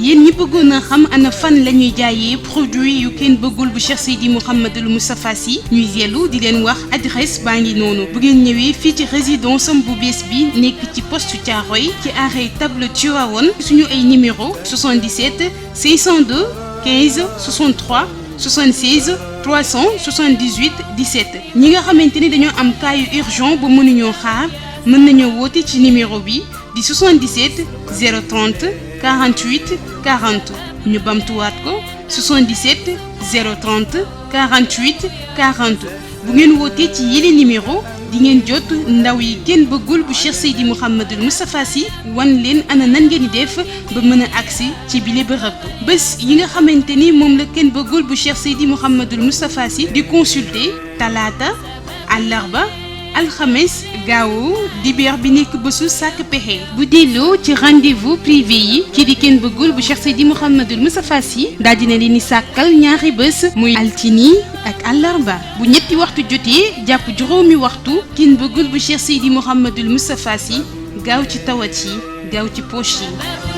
yéen ñi bëggoon a xam ana fan la ñuy jaayee produit yu kenn bëggul bu Cheikh Seydi Mouhamadul Moustapha Sy ñuy yellu di leen wax adresse baa ngi noonu bu ngeen ñëwee fii ci résidence am bu bees bi nekk ci poste Thiaroye ci arrêt table Tivaouane suñu ay numéro 77 502 15 63 76 378 17 ñi nga xamante ni dañoo am cas yu urgent ba mënuñoo xaar mën nañoo woote ci numéro bi di 77 030 48 40 ñu bamtuwaat ko 77 030 48 40 bu ngeen wootee ci yile numéro di ngeen jot ndaw yi kenn bëggul bu Cheikh Seydi Mouhamadul Moustapha Sy wan leen ana nan ngeen di def ba mën a agsi ci bile bërëb bés yi nga xamante ni moom la kenn bëggul bu Cheikh Seydi Mouhamadul Moustapha Sy di consulter talaata àllarba alxames gaawu dibéer bi nekk bésu sàkk pexe bu delloo ci rendez-vous privé yi kii di kenn bëggul bu Cheikh Seydi Mouhamadul Moustapha Sy daal dina leen di sàkkal ñaari bés muy altini ak àllarba bu ñetti waxtu jotee jàpp juróomi waxtu kenn bëggul bu Cheikh Seydi Mouhamadul Moustapha Sy gaaw ci tawat yi gaaw ci poche yi